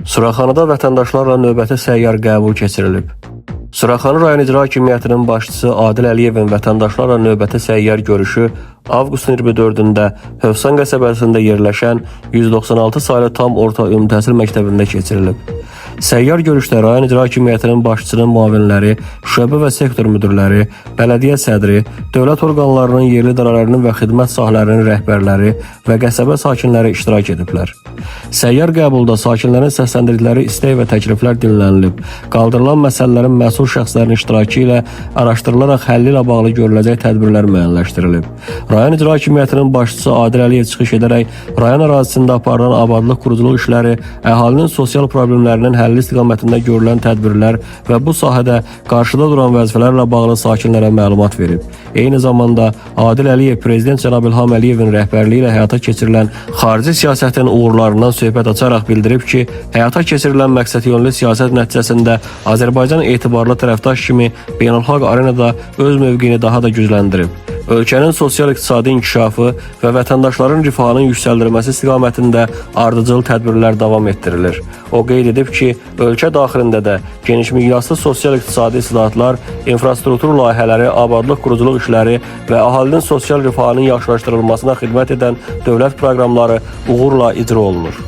Suraxanıda vətəndaşlarla növbəti səyyar qəbul keçirilib. Suraxanı rayon İcra Hakimiyyətinin başçısı Adil Əliyevin vətəndaşlarla növbəti səyyar görüşü avqustun 24-də Hövsan qəsəbəsində yerləşən 196 saylı tam orta ümumi təhsil məktəbində keçirilib. Səyyar görüşdə rayon İcra Hakimiyyətinin başçısının müavinləri, şöbə və sektor müdirləri, bələdiyyə sədri, dövlət orqanlarının yerli idarələrinin və xidmət sahələrinin rəhbərləri və qəsəbə sakinləri iştirak ediblər. Səyyar qəbulda sakinlərin səsləndirdikləri istək və təkliflər dinlənilib. Qaldırılan məsələlərin məsul şəxslərin iştirakı ilə araşdırılaraq həlli ilə bağlı görüləcək tədbirlər müəyyənləşdirilib. Rayon İcra Hakimiyyətinin başçısı Adil Əliyev çıxış edərək rayon ərazisində aparılan abadlıq quruculuq işləri, əhalinin sosial problemlərinin həlli istiqamətində görülən tədbirlər və bu sahədə qarşıda duran vəzifələrlə bağlı sakinlərə məlumat verib. Eyni zamanda Adil Əliyev Prezident cənab İlham Əliyevin rəhbərliyi ilə həyata keçirilən xarici siyasətin uğurlarından söhbət açaraq bildirib ki, həyata keçirilən məqsədyönlü siyasət nəticəsində Azərbaycan etibarlı tərəfdaş kimi beynəlxalq arenada öz mövqeyini daha da gücləndirib. Ölkənin sosial-iqtisadi inkişafı və vətəndaşların rifahının yüksəldilməsi istiqamətində ardıcıl tədbirlər davam etdirilir. O qeyd edib ki, ölkə daxilində də genişmiqyaslı sosial-iqtisadi islahatlar, infrastruktur layihələri, abadlıq quruculuq işləri və əhalinin sosial rifahının yaxşılaşdırılmasına xidmət edən dövlət proqramları uğurla icra olunur.